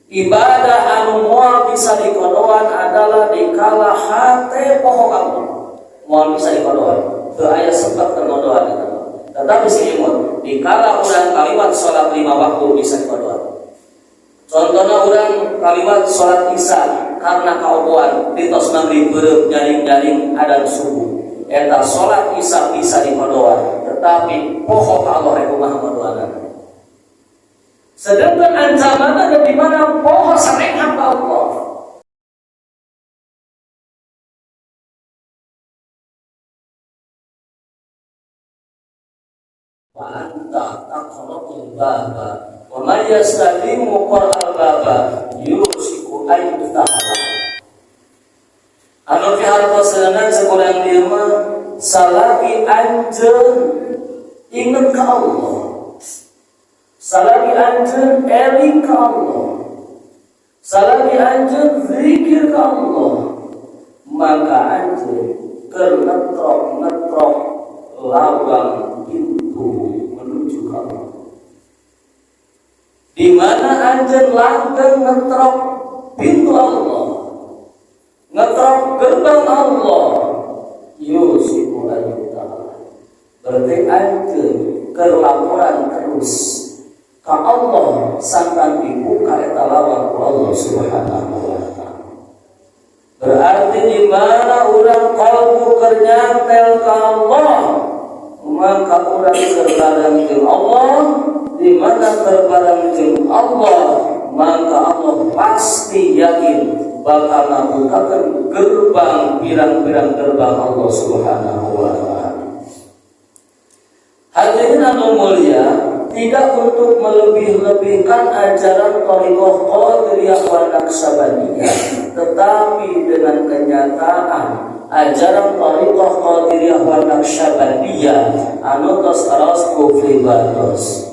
Ibadah anu moal bisa dikodoan adalah dikala hate poho Allah. Moal bisa dikodoan. Teu aya sempat keur ngodoan eta. Tetapi sing imut, dikala urang kaliwat salat 5 waktu bisa dikodoan. Contohnya urang kaliwat salat Isya karena kaoboan ditos maghrib beureum nyaring-nyaring adan subuh. Eta salat Isya bisa dikodoan, tetapi poho ka Allah rek kumaha ngodoanana. Sedangkan ancaman ada di mana poho sarenghap ka Allah. Wa anta taqrabul baba wa may yastalimu qara'al baba yusiku ay yuftaha. Anu pihartoseunana sakurang dieu mah salagi anjeun inget ka Allah. Salagi anjeun eling ka Allah. Salagi anjeun zikir ka Allah. Maka anjeun keur ngetrok-ngetrok lawang pintu menuju ka Allah. Di mana anjeun langgeng ngetrok pintu Allah, ngetrok gerbang Allah, yusiku ayyutaala. Berarti anjeun keur laporan terus ka Allah sangkan dibuka eta lawang ku Allah Subhanahu wa taala. Berarti di mana urang kalbu keur nyantel ka Allah, maka urang keur bareng jeung Allah. Di mana keur bareng jeung Allah, maka Allah pasti yakin bakal ngabukakeun gerbang pirang-pirang gerbang Allah Subhanahu wa taala. Hadirin anu mulia, tidak untuk melebih-lebihkan ajaran thariqah Qadiriyah wa Naqsyabandiyah, tetapi dengan kenyataan ajaran thariqah Qadiriyah wa Naqsyabandiyah anu tos aros kufribatos.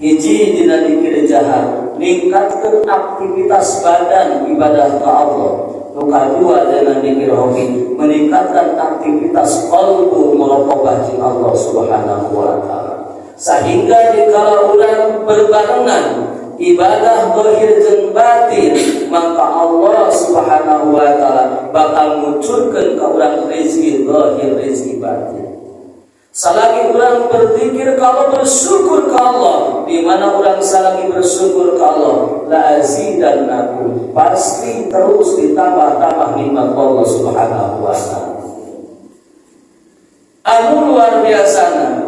Hiji dina dikir jahat, ningkatkeun aktivitas badan ibadah ka Allah. Nu kadua dengan dikir hobi, meningkatkan aktivitas qalbu muraqabah jeung Allah Subhanahu wa taala. Sehingga dikala urang berbarengan ibadah zahir jeung batin, maka Allah Subhanahu wa taala bakal ngucurkeun ka urang rezeki zahir rezeki batin. Salagi urang berzikir kalau bersyukur ke Allah, di mana urang salagi bersyukur ke Allah, la azidannakum, pasti terus ditambah-tambah nikmat Allah Subhanahu wa taala. Anu luar biasana,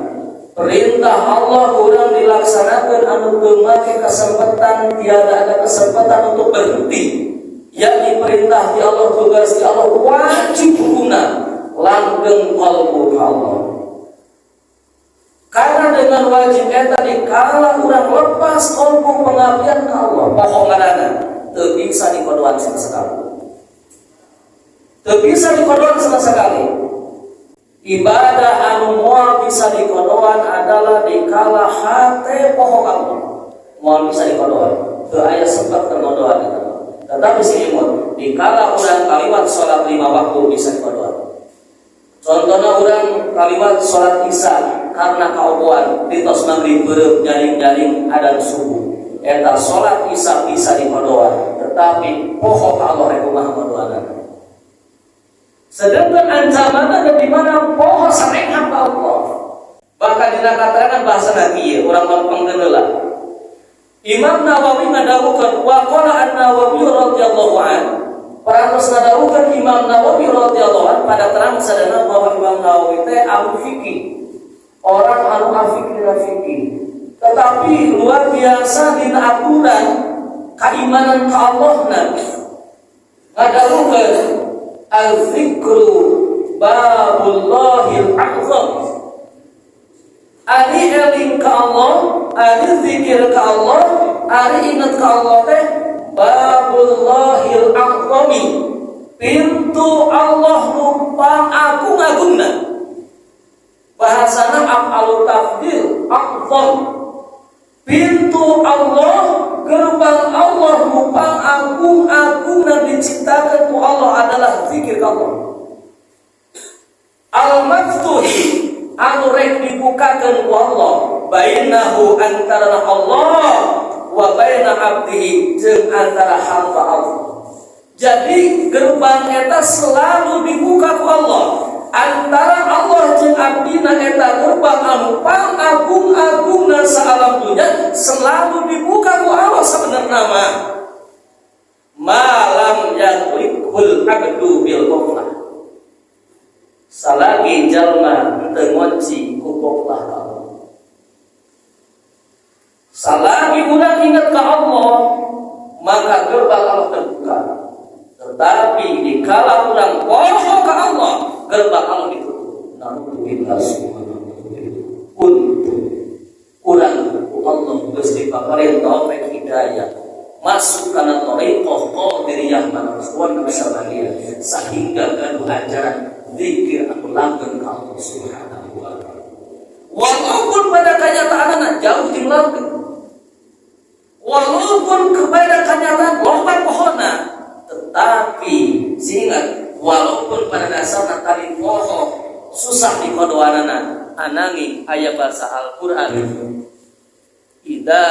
perintah Allah kurang dilaksanakan anu teu make kesempatan, tiada ada kesempatan untuk berhenti. Yakni perintah di Allah, tugas di Allah wajib guna langgeng qalbu ka Allah. Karena dengan wajib eta dikala urang lepas qalbu pengabdian ka Allah, pokok ngaranna teu bisa dikodoan sama sekali. Teu bisa dikodoan sama sekali. Ibadah anu moal bisa dikodoan adalah dikala hate poho Allah. Moal bisa dikodoan. Teu aya sempat keur ngodoan eta. Tetapi sing imut, dikala urang kaliwat salat 5 waktu bisa dikodoan. Contohnya urang kaliwat salat Isya karena kaoboan ditos maghrib beureum nyaring-nyaring adan subuh. Eta salat Isya bisa dikodoan, tetapi poho ka Allah rek kumaha ngodoanana. Sedangkan ancaman ada di mana poho sarenghap ka Allah. Bahkan dina katerangan bahasa Nabi ieu urang lempengkeun heula. Imam Nawawi ngadawuhkeun wa qala An-Nawawi radhiyallahu anhu. Parantos ngadawuhkeun Imam Nawawi radhiyallahu anhu pada terang sadana bahwa Imam Nawawi teh ahli fikih. Orang anu ahli fikih. Tetapi luar biasa dina aturan keimanan ka Allahna. Ngadawuhkeun al-zikru babullahil a'zam. Ari eling ka Allah, ari zikir ka Allah, ari ingat ka Allah teh babullahil a'zami. Pintu Allah nu pangagung-agungna. Bahasana af'alu tafdil a'zam. Pintu Allah, gerbang Allah nu pangagung-agungna diciptakan ku Allah adalah zikir ka Allah. Al-maftuhi anu rek dibukakeun ku Allah bainahu antara Allah wa wa baina abdihi jeung antara hamba Allah. Jadi gerbang eta selalu dibuka ku Allah. Antara Allah jeung abdina eta gerbang anu pangagung-agungna saalam dunya selalu dibuka ku Allah sebenarnya mah. Malam yaghliqhul abdu bil ghaflah. Salagi jalma teu ngonci ku ghaflah ka Allah. Salagi urang ingat ka Allah, maka gerbang Allah terbuka. Tetapi dikala urang poho ka Allah, gerbang Allah ditutup. Naudzubillah untuk urang Allah geus dipaparin taufik hidayah masuk kana thariqah qadiriyah wan naqsyabandiyah sehingga gaduh ajaran zikir anu langgeng ka Allah Subhanahu wa taala. Walaupun pada kenyataanna jauh jeung langgeng. Walaupun kepada kenyataan loba pohona, tetapi sehingga walaupun pada dasarnya tadi poho susah dikodoanana, ananging aya bahasa Al-Qur'an idza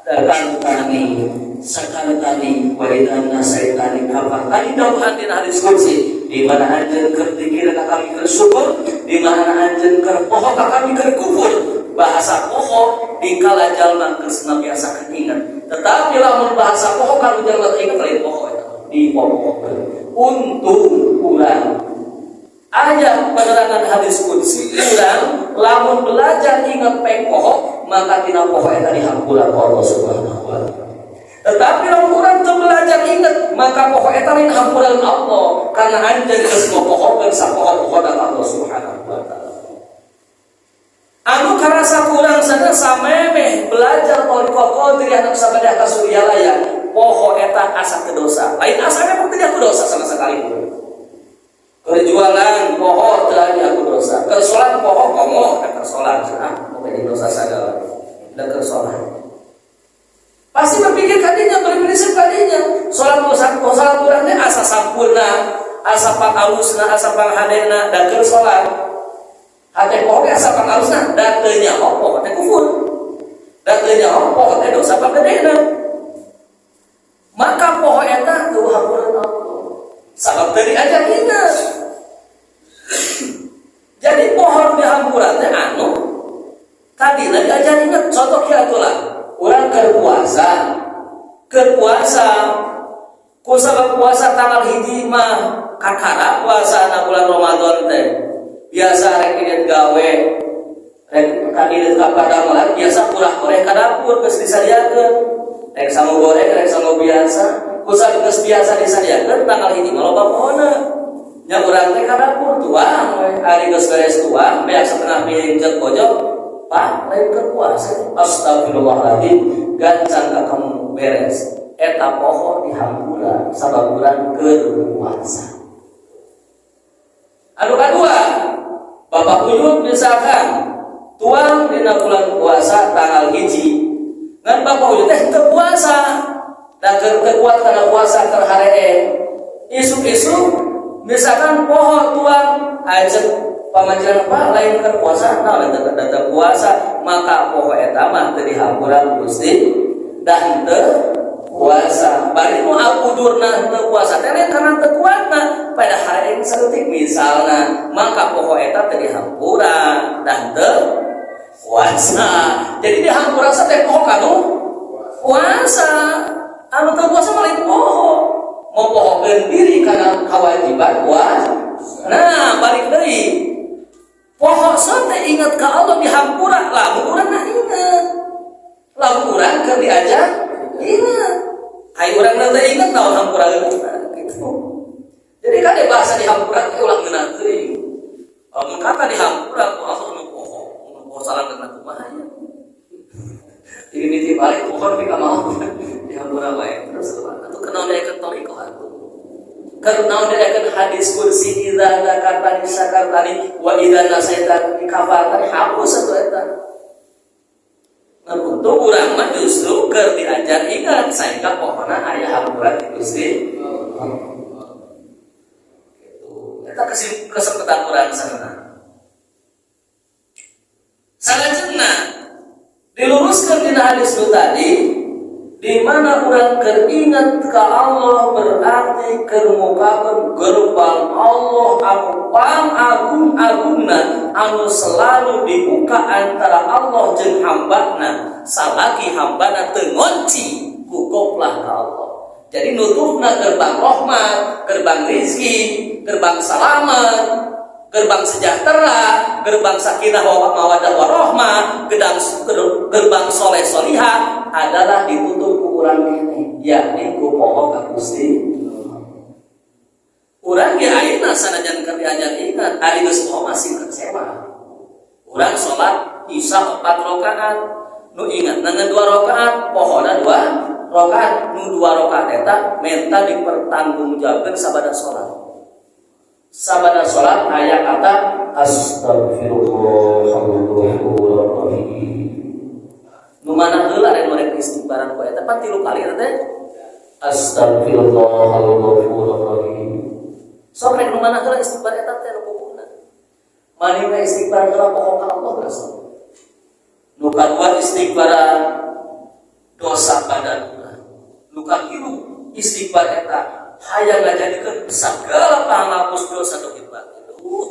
dzakartani syakartani wa idza nasaitani kafartani. Dawuhan dina hadis qudsi, di mana anjeun keur dzikir ka kami keur syukur, di mana anjeun keur poho ka kami keur kufur. Bahasa poho dikala jalma geus biasa ingat, tetapi lamun bahasa poho kalau jalma teu inget lain poho eta dipoho-pohokeun. Untung urang aya penerangan hadis qudsi, urang lamun belajar ingat pek poho, maka tina poho eta dihampura ku Allah Subhanahu wa taala. Tetapi lamun urang teu belajar ingat, maka poho eta lain hampuran Allah karena anjeun geus ngopohokeun sapoho-pohona Allah Subhanahu wa taala. Anu karasa kurang sana samemeh belajar thariqah qadiriyah naqsyabandiyah ka Suryalaya, poho eta asa teu dosa. Lain asa memang tidak dosa sama sekali. Keur jualan poho teu aya aku dosa. Keur salat poho komo keur salat, ah mau dosa sagala. Dan keur salat pasti berpikir kadinya, berprinsip kadinya. Salat salat urang asa sampurna, asa pangalusna, asa panghadena dan keur salat. Hate poho asa pangalusna, da teu nyaho poho teh kufur. Da teu nyaho poho teh dosa pagedena. Maka poho eta teu hampura Allah. Sabab teu diajar inget. Jadi poho dihampura teh anu tadina diajar inget. Contoh kieu atuh lah. Urang keur puasa, keur puasa, ku sabab puasa tanggal 1 mah kakara puasa na bulan Ramadan teh. Biasa rek diet gawe, rek kadieu ka padamelan biasa kurang goreng ka dapur geus disadiakeun. Rek sangu goreng, rek sangu biasa. Ku sabab geus biasa disadiakeun tanggal 1 mah loba pohona. Nya urang teh ka dapur tuang we, ari geus beres tuang, beak setengah piring ceuk pojok, Pak, lain keur puasa. Astagfirullahaladzim, gancang ka kamu beres. Eta poho dihampura sabab urang keur puasa. Anu kadua, Bapak Uyut misalkan tuang dina bulan puasa tanggal 1. Ngan Bapak Uyut teh teu puasa. Da keur teu kuat kana puasa keur haree. Isuk-isuk misalkan poho tuang ajeng pamajikan, Pak, lain keur puasa, nah lain teu puasa, maka poho eta mah teu dihampura Gusti dan teu puasa. Bari nu udurna teu puasa teh lain karena teu kuatna pada hari yang saeutik misalna, maka poho eta teu dihampura dan teu puasa. Jadi dihampura teh poho kanu puasa. Anu teu puasa mah lain poho, mempohokeun diri karena kewajiban puasa. Nah, balik deui, poho teh ingat ke Allah dihampura lamun urang nah inget, lamun urang keur diajar inget. Ai urang teh inget naon hampura gitu. Jadi kan bahasa dihampura teh ulah ngeunah teuing. Lamun kata dihampura ku Allah nu poho, nu poho salah kana kumaha ya. Ini balik poho nepi ka maot dihampura wae terus atuh kunaon diakeun thariqah atuh. Karena diakeun hadis qudsi idza dzakartani syakartani wa idza nasaitani kafartani, hapus atuh eta. Nah, untuk urang mah justru keur diajar ingat sehingga pohona aya hampura ti Gusti. Gitu. Eta kesempatan urang sana. Salajengna diluruskan dina hadis nu tadi. Di mana urang keur ingat ka Allah berarti keur mukakeun gerbang Allah anu pang-agung-agungna, anu selalu dibuka antara Allah jeung hambana salagi hambana teu ngonci ku goflah ka Allah. Jadi nutupna gerbang rahmat, gerbang rizki, gerbang salamet, gerbang sejahtera, gerbang sakinah wa mawadah warahmah, gerbang soleh solihah adalah ditutup ku urang keneh, yakni ku poho ka Gusti. Urang ge ayeuna sanajan keur diajar ingat, ari geus poho masih kecewa. Urang salat Isya 4 rakaat, nu ingat ngan 2 rakaat, pohona 2 rakaat, nu 2 rakaat eta menta dipertanggungjawabkeun sabada salat. Sabada salat aya kata astagfirullahaladzim. Nu mana heula nu rek istighfaran ku eta pan 3 kali eta teh astagfirullahaladzim. Sok rek nu mana heula istighfar eta teh nu pokokna. Manehna istighfar heula pokok ka Allah geus. Nu kadua istighfar dosa badan urang. Nu katilu istighfar eta hayang ngajadikeun segala panghapus dosa dohir batin.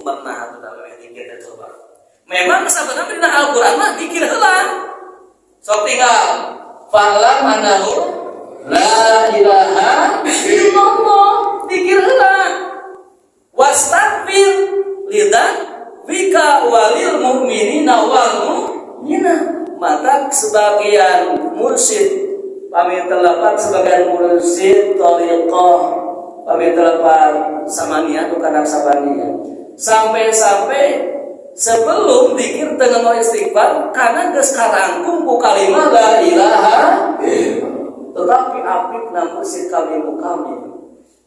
Merenah atuh da memeh dikir teh coba. Memang sabenerna dina Al-Qur'an mah dikir heula. Sok tinggal fa'lam annahu la ilaha illallah, dikir heula. Wastaghfir lidzanbika walil mu'minina wal mu'minat. Maka sebagian mursyid pamit telepat, sebagian mursyid thariqah pamit telepat samania tuh Sabaniyah, sampai-sampai sebelum dikir dengan mau istighfar karena geus karangkum ku kalimah la ilaha. Tetapi apik na mursyid kami kami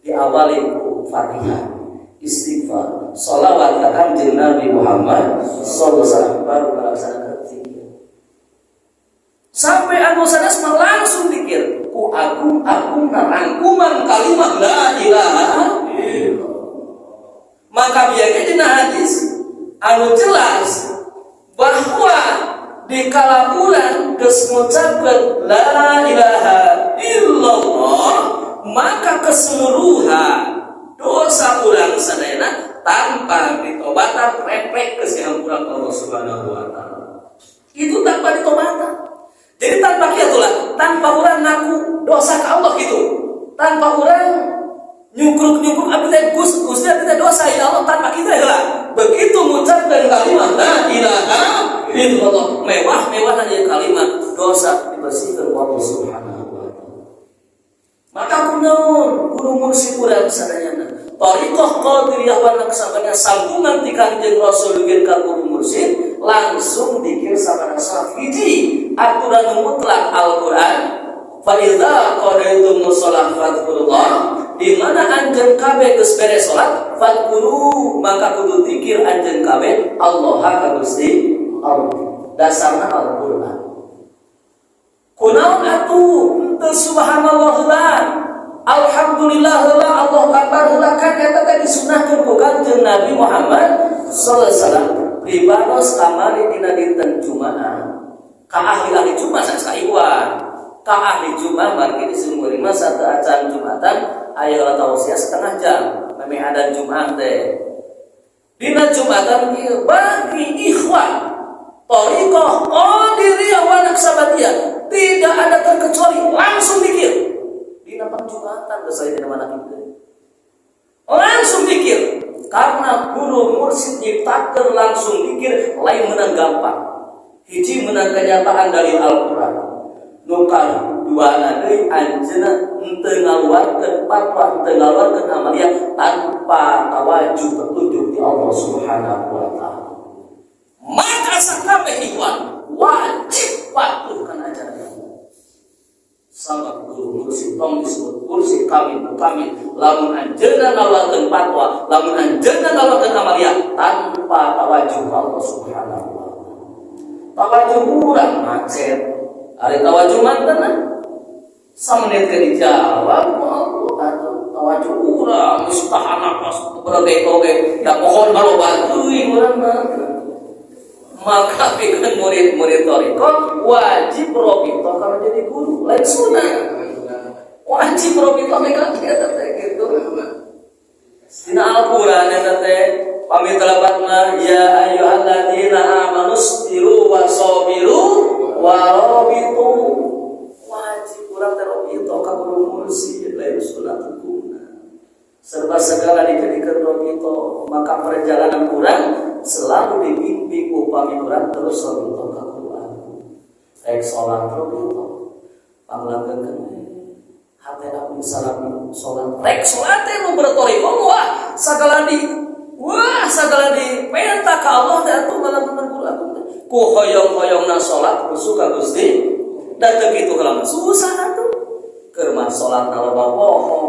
diawali ku Fatihah, istighfar, sholawat ka Kanjeng Nabi Muhammad sallallahu alaihi wasallam, baru melaksanakan zikir. Sampai anu sanes mah langsung dikir ku agung-agung rangkuman kalimat la ilaha. Maka biarkan dina hadis anu jelas bahwa di kala urang geus ngucapkeun la ilaha illallah, maka keseluruhan dosa urang sadayana tanpa ditobatan refleks geus dihampura Allah Subhanahu wa taala. Itu tanpa ditobatan. Jadi tanpa kieu lah, tanpa urang ngaku dosa ke Allah gitu. Tanpa urang nyungkruk-nyungkruk abdi teh Gus, Gusti abdi teh dosa ya Allah, tanpa kita lah. Begitu mengucapkan kalimat la ilaha illallah, mewah-mewah aja kalimat dosa dibersihkan Allah Subhanahu wa taala. Maka kunaon guru mursyid urang sadayana. Thariqah Qadiriyah wa Naqsyabandiyah sambungan ti Kanjeng Rasul dugikeun ka guru mursyid langsung dikir sabada salat. Hiji aturan mutlak Al-Qur'an, fa idza qadaytumus shalah fadhkurullah, di mana anjeun kabeh geus beres salat, fadhkuru, maka kudu zikir anjeun kabeh Allah ka Gusti Allah. Dasarna Al-Qur'an. Kunaon atuh henteu subhanallah heula, alhamdulillah heula, Allahu akbar heula, kan eta teh disunahkeun ku Kanjeng Nabi Muhammad sallallahu alaihi wasallam. Pribados kamari dina dinten Jumaah ka ahli-ahli Jumaah, sanes ka ikhwan, ka ahli Jumaah, margi di Sumur mah satu acan Jumatan aya tausiah setengah jam memeh adan Jumaah teh. Dina Jumatan ieu bagi ikhwan thariqah Qadiriyah wa Naqsyabandiyah tidak ada terkecuali langsung dikir dina Jumatan geus aya dina mana kitu langsung dikir, karena guru mursyid nyiptakeun langsung dikir lain menang gampang. Hiji menang kenyataan dari Al-Qur'an, nu kadua deui anjeunna henteu ngaluarkeun fatwa, henteu ngaluarkeun amaliyah tanpa tawajuh petunjuk di Allah Subhanahu wa taala. Maka sakabeh ikhwan wajib patuh kana ajaran sabab guru mursyid tong disebut mursyid kami kami lamun anjeunna ngaluarkeun fatwa, lamun anjeunna ngaluarkeun amaliyah tanpa tawajuh Allah Subhanahu wa taala. Tawajuh urang macet, ari tawajuh mantan samenit ke dijawab ku Allah atuh. Tawajuh urang geus tahan napas berbagai oge da pohon maloba teuing urang mah. Maka pikeun murid-murid thoriqoh wajib robitoh kalau jadi guru, lain sunnah. Wajib robitoh mereka eta teh gitu. Dina Al-Qur'an eta teh pamit lepat mah ya ayyuhalladzina amanu shbiru wa sabiru wa rabitu. Wajib urang teh robitoh ka guru mursyid, lain sunah hukumna. Serba segala dijadikan robito, maka perjalanan urang selalu dibimbing upami urang terus robito ka guru agung. Rek salat robito, panglanggengkeun hate abdi salami salat. Rek salat teh nu bertoriko, wah sagala di penta ka Allah teh atuh ngalanggengkeun guru agung teh. Ku hoyong-hoyongna salat khusyuk ka Gusti da teu kitu heula susah atuh. Keur mah salat loba poho,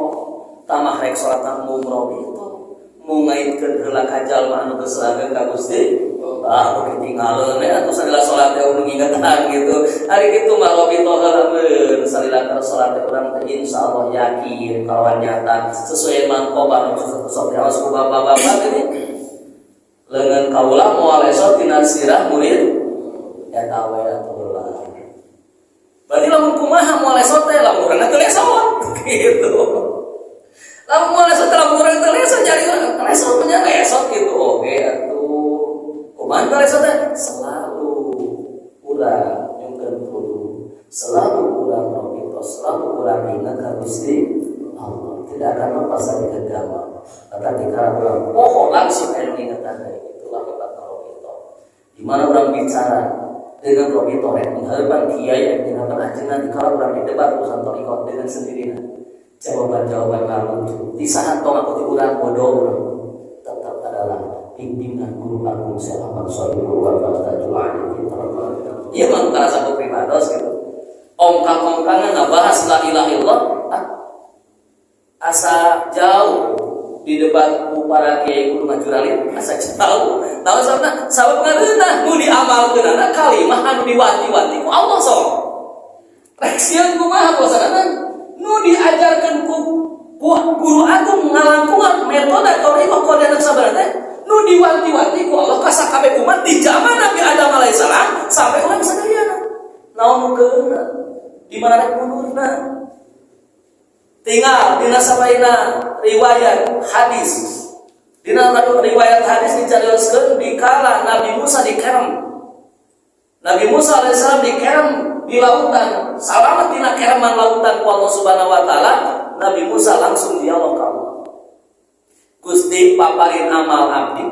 tamah rek salat mung robito, mu ngaitkeun heula ka jalma anu geus langgeng ka Gusti. Ah, oke, tinggalin ya atuh salila salat teh nu ngingetan gitu. Ari kitu mah robito heula mun salila keur salat teh urang teh insyaallah yakin kawan nyata sesuai manqobah nu sok diawas ku bapak-bapak ini. Leungeun kaula moal esot tina sirah murid eta we atuh heula. Berarti lamun kumaha moal esot teh lamun urang teu lesot gitu. Lamun moal lesot teh lamun urang teu lesot, jadi urang lesot nya lesot gitu. Oke atuh. Kumaha teu lesot teh? Selalu urang nyungkeun kudu, selalu urang robito, selalu urang ingat ka Gusti Allah. Tidak akan lepas dari agama. Tetapi kalau urang poho langsung aya ingetan dari itulah hebat robito. Di mana orang bicara dengan robito rek menghadapan kiai, dengan ajengan, kalau orang di debat urusan thoriqoh dengan sendirinya jawaban-jawaban lalu di saat tong aku di urang bodoh, urang tetap adalah bimbingan guru agung Syekh Ahmad Sohibul Tajul Arifin. Iya mah karasa aku pribados gitu. Ongkang-ongkangan ngabahas la ilaha illallah, ah, asa jauh di debat ku para kiai kudu ngajuralin asa jauh. Nah, sababna sabab ngareunah nu diamalkeunana kalimah anu diwanti-wanti ku Allah sok. Rek sieun kumaha bosanana nu diajarkeun ku guru agung ngalangkungan metode thoriqoh Qadiriyah Naqsyabandiyah teh nu diwanti-wanti ku Allah ka sakabeh umat di zaman Nabi Adam alaihissalam sampai urang sadayana. Naon nu keuna? Di mana rek mundurna? Tinggal dina sabaina riwayat hadis. Dina riwayat hadis dicarioskeun dikala Nabi Musa dikerem. Nabi Musa alaihissalam dikerem di lautan. Salamet dina kereman lautan ku Allah Subhanahu wa taala, Nabi Musa langsung dialog ka Allah. Gusti, paparin amal abdi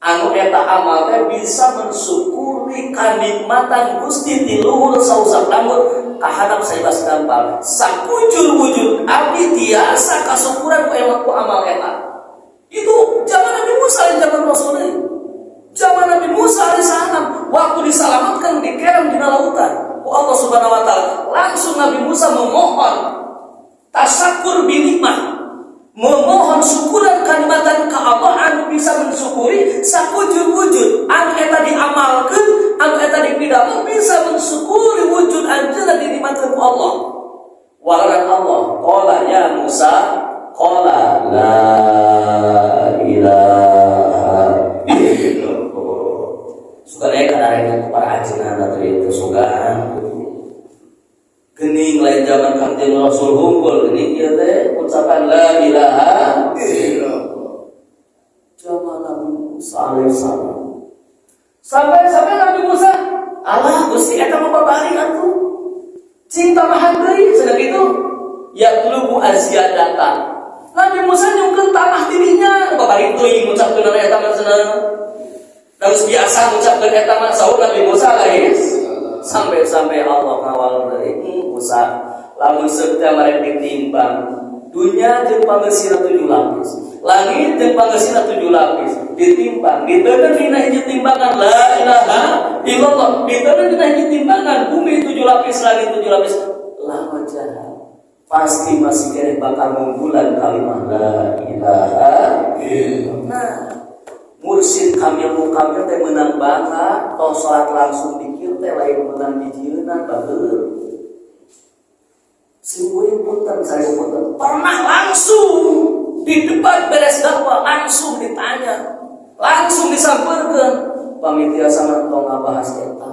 anu eta amal teh bisa mensyukuri kanikmatan Gusti ti luhur sausap rambut ka handap saibas dampal, sakujur wujud abdi tiasa kasukuran ku emak ku amal eta. Itu zaman Nabi Musa dan zaman Rasul ini. Zaman Nabi Musa alaihissalam waktu diselamatkan di kerem di lautan ku Allah Subhanahu wa taala, langsung Nabi Musa memohon tasakur binikmah, memohon syukuran kanikmatan ke Allah anu bisa mensyukuri sakujur wujud anu eta diamalkeun, anu eta dipidamel bisa mensyukuri wujud anjeunna dinikmatkeun ku Allah. Walaran Allah, qala ya Musa, qala la ilaha illallah. Suka aya kadarengan ku para ajengan atau itu sugaan gening lain zaman Kangjeng Rasul hunkul geuning ieu teh ucapan la ilaha illallah. Zaman Nabi Musa alaihissalam sampai-sampai Nabi Musa, "Allah Gusti, eta mah babari atuh, cing tambahan deui," cenah kitu. Ya tulubu azyadata, Nabi Musa nyungkeun tanah dirinya babari teuing ngucapkeun eta mah cenah. Terus biasa ngucapkeun eta mah saur Nabi Musa alaihi. Sampai-sampai Allah ngawal dari Musa, lamun setia mereka ditimbang dunia jeung pangeusina tujuh lapis, langit jeung pangeusina tujuh lapis, ditimbang diteundeun dina hiji timbangan la ilaha illallah, diteundeun dina hiji timbangan bumi tujuh lapis, langit tujuh lapis, la wajah pasti masih kene bakal ngunggulan kalimah la ilaha illallah. Nah, mursid kamil mukamil teh menang bangga toh salat langsung dikir teh lain menang dijieunna bageur. Singguing punten, saya punten, pernah langsung di debat beres dakwah langsung ditanya, langsung disamperkan. Pamitia sama tong ngabahas eta.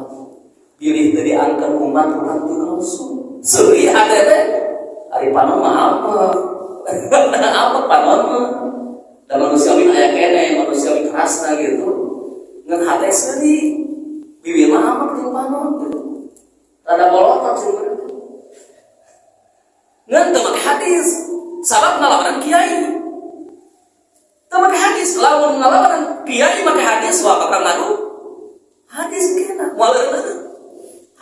Pilih teu diangkat umat urang ti Rasul. Seuri hate teh. Ari panon mah apa? Apa panon mah? Da manusiawi aya keneh, manusiawi kerasna gitu. Ngan hate seuri. Bibir mah apa jeung panon gitu. Rada bolotot sih berarti. Ngan teu make hadis. Sabab ngalawanan kiai. Teu make hadis, lamun ngalawanan kiai make hadis wah bakal ngadu. Hadis kena moal.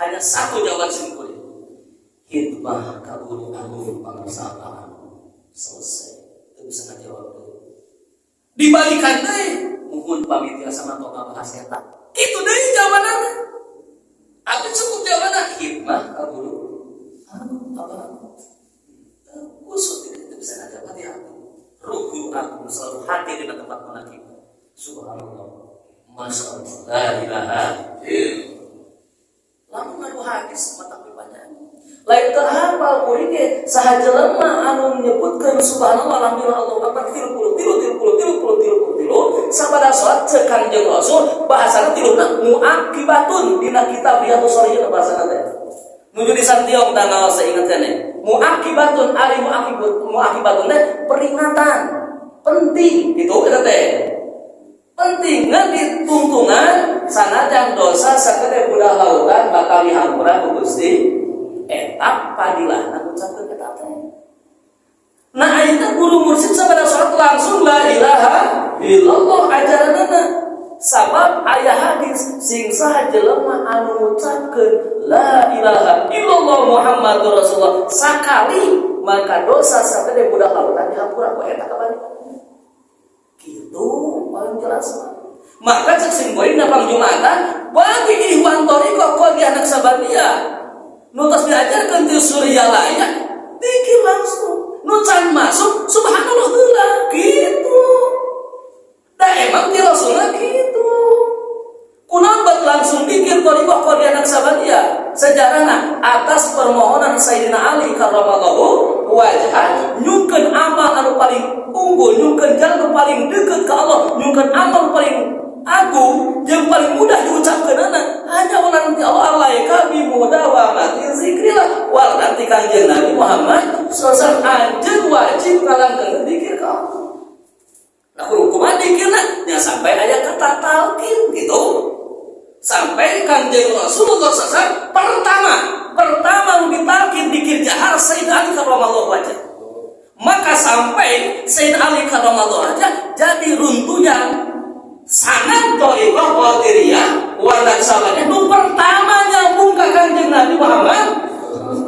Hanya satu jawaban simpul. Khidmah ka guru agung pangersaan. Selesai. Itu bisa ngajawab deui. Dibalikan deui, muhun pamitia sama tong ngabahas eta. Kitu deui jawabanna. Atuh cukup jawabanna khidmah ka guru agung apa? Khusus tidak bisa ngajawab, hati-hati. Ruku aku selalu hati di tempat manakib. Subhanallah. Masya Allah. La ilaha illallah. Lamun ngadu hadis mata panjang. Lain teu hafal kuring ge saha jelema anu menyebutkeun subhanallah alhamdulillah Allahu akbar 33 33 33 33 sabada salat ceuk Kangjeng Rasul bahasana tiluna muaqibatun dina kitab Riyadhus Shalihin bahasana teh. Nuju di Santiong tanggal seingat keneh. Muaqibatun ari muaqibat muaqibatun teh peringatan penting gitu eta teh. Penting ngan ditungtungan sanajan dosa sagede budak lautan bakal dihampura ku Gusti eta padilahna ngucapkeun eta teh. Nah ayeuna guru mursyid sabada salat langsung la ilaha illallah ajaranana. Sabab aya hadis sing saha jelema anu ngucapkeun la ilaha illallah Muhammadur Rasulullah sakali maka dosa sagede budak lautan dihampura ku eta kabandingan. Gitu paling jelas mah. Maka cek sing boy napang Jumatan bagi ikhwan thoriqoh Qadiriyah Naqsyabandiyah nu tos diajarkeun ti Suryalaya dikir langsung nu can masuk subhanallah heula gitu. Da emang ti Rasulna gitu. Kunaon bat langsung dikir thoriqoh Qadiriyah Naqsyabandiyah sejarahna atas permohonan Sayyidina Ali karramallahu wajhah nyungkeun amal anu paling unggul, nyungkeun jalan anu paling deket ke Allah, nyungkeun amal paling agung yang paling mudah diucapkeunana hanya ulah nanti Allah alaika bi mudawamati zikrillah wal nanti Kangjeng Nabi Muhammad sallallahu anjeun wajib ngalangkeun zikir ka Allah. Nah kumaha dikirna nya sampai aya kata talqin gitu. Sampai Kangjeng Rasulullah SAW pertama nu ditalqin dikir jahar Sayyidina Ali karramallahu wajah. Maka sampai Sayyidina Ali karramallahu wajah jadi runtuhnya sanad thoriqoh Qadiriyah wa Naqsyabandiyah nu pertama nyambung ka Kangjeng Nabi Muhammad.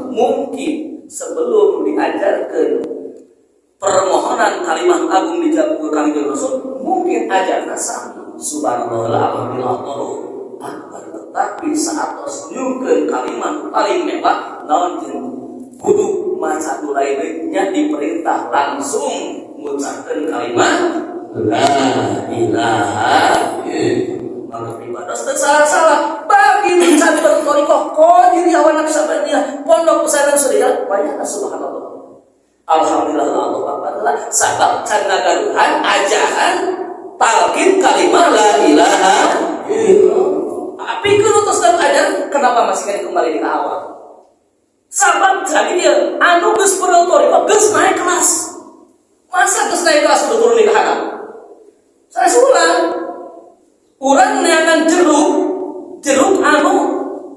Mungkin sebelum diajarkan permohonan kalimah agung dijawab ke Kangjeng Rasul mungkin ajarna sami subhanallah alhamdulillah Allahu akbar, tetapi saat tos nyungkeun kalimat paling mewah naon jeung kudu maca nu lain nya diperintah langsung ngucapkeun kalimat la ilaha illallah. Maka pribados teu salah-salah bagi nu can berthoriqoh Qadiriyah wa Naqsyabandiyah pondok pesantren Surya banyak subhanallah alhamdulillah Allahu akbar lah sabab can ngagaduhan ajaran talqin kalimat la ilaha illallah. Tapi kudu terus dalam ajaran kenapa masih kena kembali ke awal? Sabab jadi dia anu geus berthoriqoh geus naik kelas. Masa geus naik kelas udah turun di handap? Saya ulang. Urang neangan jeruk, jeruk anu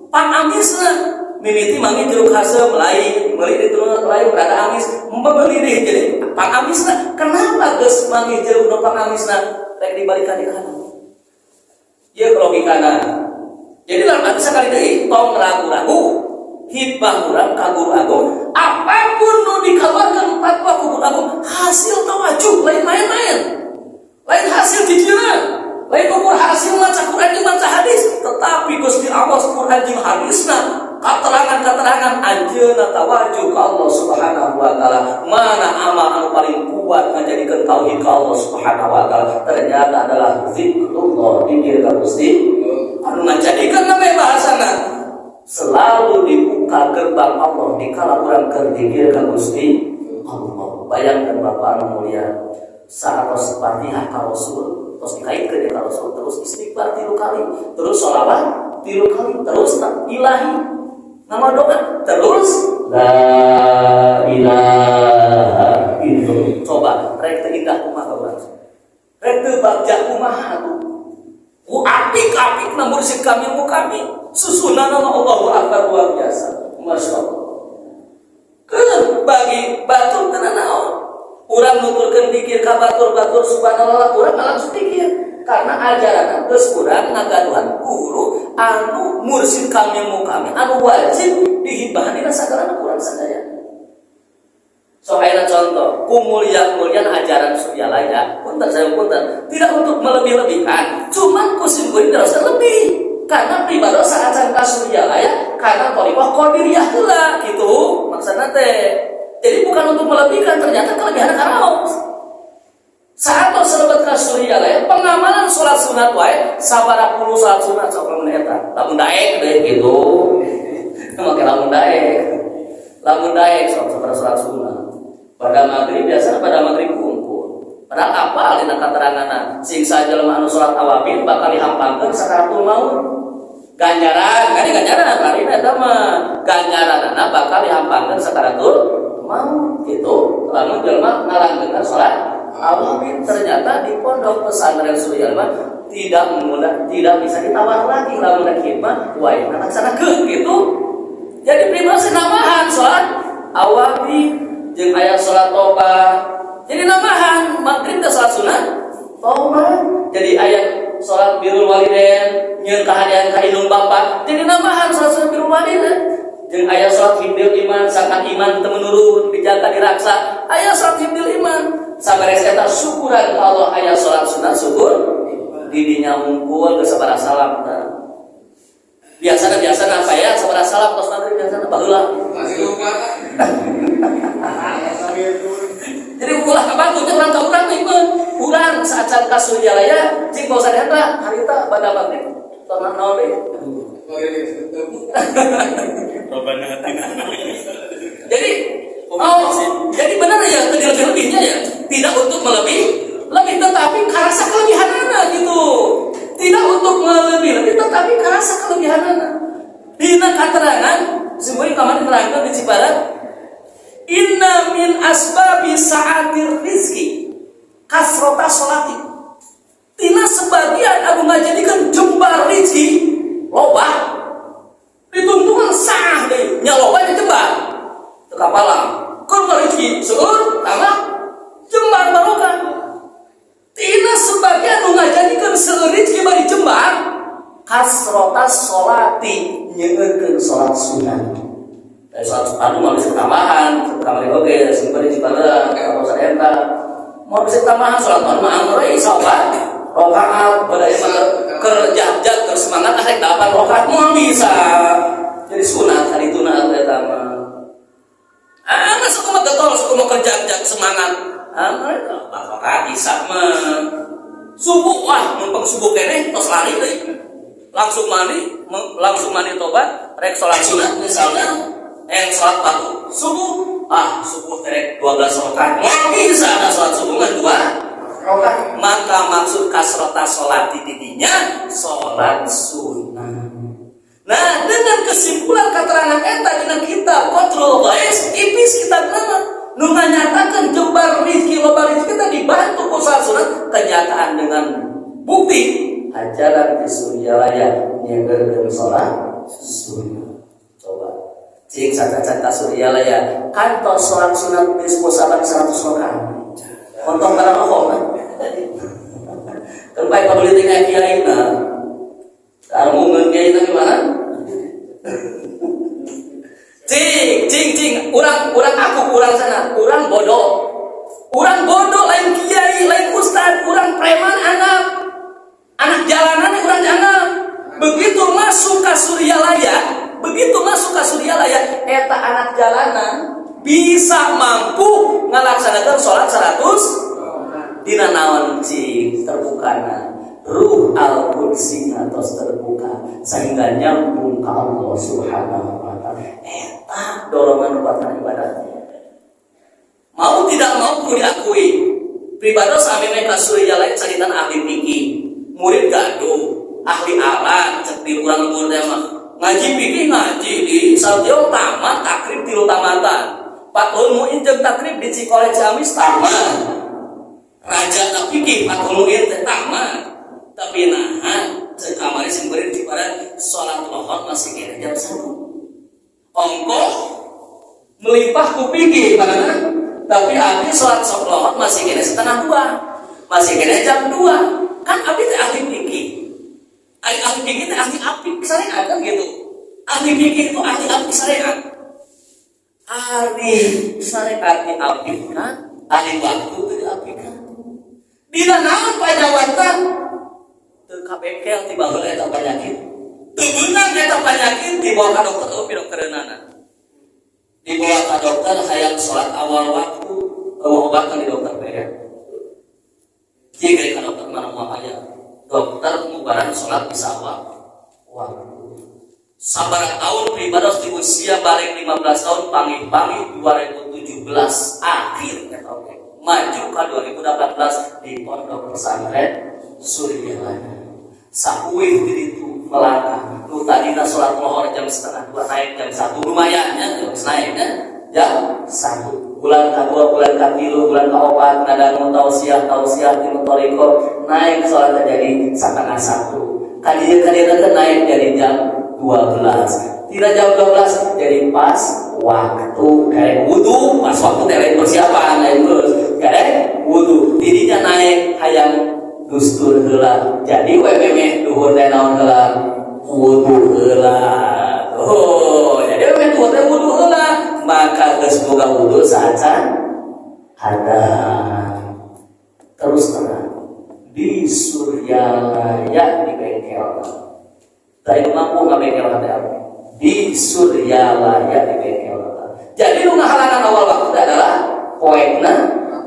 pangamisna. Mimiti mangi jeruk haseum lain, meuli di tulung lain berada amis, membeli deh jadi pangamisna. Kenapa geus mangi jeruk nu pangamisna rek dibalikan di kanan? Ieu logikana. Jadi dalam arti sekali deui tong ragu-ragu khidmah urang ka guru agung apapun nu dikabarkeun fatwa ku guru agung hasil tawajuh lain main-main. Lain hasil cicilan, lain ukur hasil maca Quran jeung maca hadis, tetapi Gusti Allah Quran jeung hadisna keterangan-keterangan anjeunna tawajuh ka Allah Subhanahu wa taala. Mana amal anu paling kuat ngajadikeun tauhid ka Allah Subhanahu wa taala ternyata adalah zikrullah, dikir ka Gusti anu ngajadikeun namanya bahasana selalu dibuka gerbang Allah dikala urang keur dikir ka Gusti Allah. Bayangkan Bapak anu mulia saat Fatihah ka Rasul Terus dikaitkeun ka Rasul, terus istighfar 3 kali, terus sholawat 3 kali, terus ilahi nama doa, terus la ilaha illallah. Coba rek teu indah kumaha urang, rek teu bagja kumaha atuh. Ku apik-apik na mursyid kami mu kami susunan nama Allahu Akbar luar biasa, Masya Allah. Keun bagi batur teu naon, urang nuturkeun dikir ka batur-batur subhanallah, urang langsung dikir karena ajaran geus urang ngagaduhan guru anu mursyid kami mu kami anu wajib dihibahan dina sagalana urang sadaya. So ayeuna contoh kumulia-mulian ajaran Suryalaya, punten saya punten, tidak untuk melebih-lebihkan, cuman ku sim kuring terus lebih karena pribadi saacan ka Suryalaya karena thoriqoh Qadiriyah heula gitu maksudna teh. Jadi bukan untuk melebihkan, ternyata kelebihan karaos. Saat selebet ka Suryalaya pengamalan sholat sunat wae sabaraha puluh sholat sunat sok lamun eta. Lamun daek deui gitu. Make lamun daek. Lamun daek sok sabaraha sholat sunat. Pada maghrib biasa pada maghrib kumpul. Padahal apal dina kateranganna sing sajelema anu salat awabin bakal dihampangkeun sakaratul maut. Ganjaran, kan ganjaran marina eta mah. Ganjaranna bakal dihampangkeun sakaratul maut gitu. Lamun jelema ngalanggeunna salat awabin ternyata di pondok pesantren Suryalaya mah tidak mudah, tidak bisa ditawar lagi lamun rek khidmah wae laksanakeun gitu. Jadi pribadi nambahan salat awabin jeung aya salat toba. Jadi nambahan maghrib teh salat sunat toba. Jadi aya salat birrul walidain nyeun kahadean ka indung bapa. Jadi nambahan salat sunat birrul walidain. Jeung aya salat hibdil iman sangkan iman teu menurun dijaga diraksa. Aya salat hibdil iman. Saberes eta syukuran ka Allah aya salat sunat syukur didinya unggul geus sabaraha salam tah. Biasana biasana apa ya sabaraha salam tos maghrib biasana baheula. Masih lupa. Jadi ulah kabantu teh urang ka urang mah ieu. Urang saacan ka Suryalaya cing Pak Ustaz Hendra harita pada maghrib tos naon deui. Robana atina. Jadi oh, jadi benar ya lebih-lebihnya ya. Tidak untuk melebih, lebih tetapi karasa kelebihanana gitu. Tidak untuk melebih-lebih tetapi karasa kelebihanana. Dina katerangan semuanya kamari nerangkeun di Cibarat. Inna min asbabi sa'atir rizki kasrota sholati. Tina sebagian anu ngajadikeun jembar rizki loba ditungtungan sah deui nya loba nya jembar teu kapalang. Keur rizki seueur tambah jembar barokah. Tina sebagian anu ngajadikeun seueur rizki bari jembar kasrota sholati nyeueurkeun salat sunat. Dari salat anu mah bisa tambahan, kamari oge sing bari Cibareum ka Ustaz Hendra. Mau bisa tambahan salat mah anggur we salat rakaat pada emang kerja keur semangat ah rek 8 rakaat moal bisa. Jadi sunat hari itu na eta mah. Ah masuk mah getol sok mau kerja semangat. Ah mah 4 rakaat isa mah. Subuh wah mumpung subuh keneh tos lari deui. Langsung mandi tobat, rek salat sunat misalnya, yang salat waktu subuh, ah subuh rek 12 rakaat. Moal bisa ada salat subuh mah 2 rakaat. Maka maksud kasrota salat di didinya salat sunnah. Nah, dengan kesimpulan keterangan eta dina kitab Qatrul Ghais, ipis kitab nama nu nganyatakeun jembar rizki loba rizki kita dibantu ku salat sunat, kenyataan dengan bukti ajaran di Suryalaya nyegerkeun salat sunat. Coba cing sacacan ka Suryalaya kantos salat sunat geus saban 100 rakaat. Kontong kana rokok kan. Kan bae kabeli teh kiai na. Armungeun kiai na gimana? Cing, cing, cing, urang, urang aku, urang sana, urang bodoh. Urang bodoh lain kiai, lain ustad, urang preman anak. Anak jalanan urang dianggap. Begitu masuk ke Suryalaya, begitu masuk ke Suryalaya, eta anak jalanan bisa mampu ngalaksanakan sholat 100 dina naon cing terbukana ruh al-qudsi atos terbuka sehingga nyambung ke Allah Subhanahu wa taala. Eta dorongan buat ibadah. Mau tidak mau kudu diakui. Pribados abi meh ka Suryalaya caritan ahli fikih. Murid gaduh, ahli alat, cek di urang lembur teh mah. Ngaji fikih ngaji di Saltiong tamat takrib tilu tamatan. Fathul Muin jeung takrib di Cikole Ciamis tamat. Raja na fikih Fathul Muin teh tamat. Tapi nah, cek kamari sing beureum di Cipared salat lohor masih kena jam 1. Ongkoh melimpah ku fikih karena tapi abdi sholat sok lohor masih kena 1:30, masih kena jam 2. Kan abdi teh ahli fikih. Ahli fikih teh ahli apik syariat kan gitu. Ahli fikih itu ahli apik syariat. Ahli syariat diapikkan, ahli waktu teu diapikkan. Dina naon panyawatan teu ka bengkel tiba heula eta penyakit. Teu beunang eta penyakit dibawa ka dokter, eueuh doktereunana. Dibawa ke dokter hayang sholat awal waktu, eueuh obat kan di dokter teh ya. Jika ke dokter mana mau aya dokter mubaran sholat bisa awal waktu. Sabaraha tahun pribados di usia balik 15 tahun panggih-panggih 2017 akhir eta oge maju ke 2018 di Pondok Pesantren Suryalaya. Sakuih di ditu melangkah. Nu tadina sholat lohor jam 1:30 naik jam 1 lumayan ya, jam naiknya jam 1. Bulan kedua, bulan ketilu, bulan keempat ngadangu tausiah, tausiah tinu thoriqoh naik sholat jadi 12:30. Kadieu kadieu teh naik jadi jam 12. Tidak jam 12 jadi pas waktu kayak wudu, pas waktu teh lain persiapan lain terus kayak wudu. Didinya naik hayang dustur heula. Jadi we memeh duhur teh naon heula? Wudu heula. Oh, jadi memeh duhur teh wudu heula. Maka geus boga wudu saacan ada. Terus terang di Suryalaya di bengkel. Tadi mampu nggak bengkel kata apa? Di Suryalaya di bengkel. Jadi nu ngahalangan awal waktu adalah poekna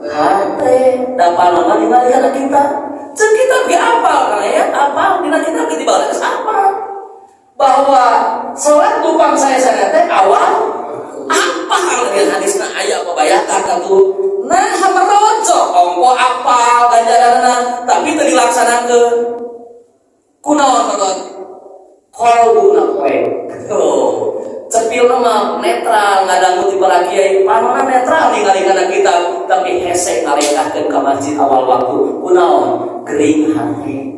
hate da panonna ningali kana kita. Ceuk kita ge apal kana ya, apal dina kita ge dibales apal. Bahwa salat lupang saya sana teh awal apal di hadisna aya pabayatan atuh. Nah, hamarocok ongko apal ganjaranna tapi teu dilaksanakeun. Kunaon menurut kolbuna poek. Tuh. Cepilna mah netral ngadangu ti para kiai panonna netral ningali kana kitab tapi hese ngalengkahkeun ka masjid awal waktu. Kunaon? Gering hate.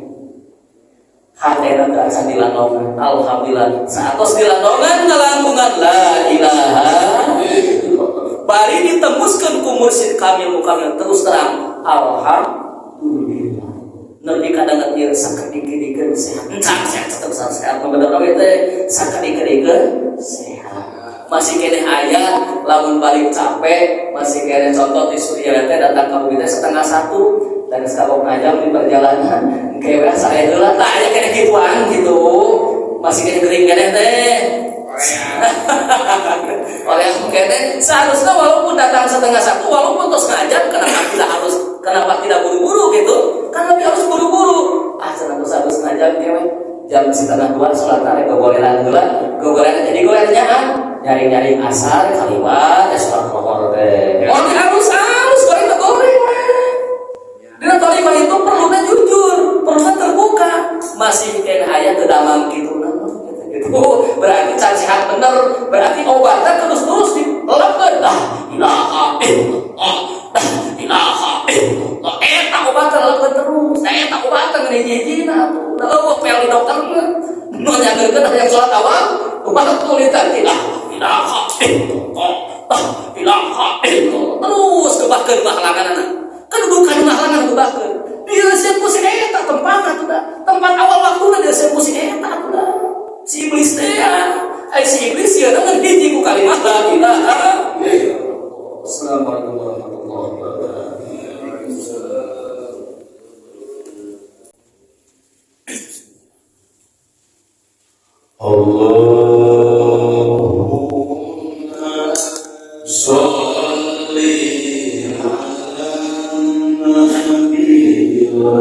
Hatena teu acan dilandongan. Alhamdulillah. Saatos dilandongan ngalangkungan la ilaha illallah. Bari ditembuskeun ku mursyid kamil mukamil terus terang. Alhamdulillah. Nepi kadanget ieu sakedik-kedikeun sehat. Encan sehat tetep sehat. Bener we teh sakedik-kedikeun sehat. Masih keneh aya lamun balik capek, masih keneh contoh di Surya teh datang ka bumi teh 12:30 dan sekabok ngajam di perjalanan engke we sare heula tah aya keneh gituan gitu. Masih keneh gering keneh teh. Oleh keneh seharusnya walaupun datang 12:30 walaupun terus ngajam kenapa tidak harus kenapa tidak buru-buru gitu? Kan lebih harus buru-buru. Ah cenah terus harus ngajam kewe. Jam 1:30 sholat tarik gogoleran heula, gogoleran jadi golernya ah nyaring-nyaring asar kaliwat teh sholat lohor teh. Oh harus harus goreng teh goreng we. Dina thoriqoh itu perlunya jujur, perlunya terbuka. Masih kena aya teu damang kitu gitu. Berarti can sehat bener, berarti obatnya terus-terus dilelapkeun. La ilaha illallah, la ilaha illallah. Eta obatna lelapkeun terus. Nah, eta obatna ngeun hiji-hijina tuh. Da eueuh pel di dokter mah. Nu nyageurkeun hayang salat awal, obat tulitan la ilaha illallah, la ilaha illallah. Terus gebahkeun halanganna. Kedudukan halangan gebahkeun. Dia ku si eta tempat atuh da. Tempat awal waktuna dia ku si eta atuh da. Si iblis teh ya. Ai si iblis ya ngan hiji ku kalimat la ilaha illallah. Assalamualaikum warahmatullahi wabarakatuh. Allahumma sholli ala nabi wa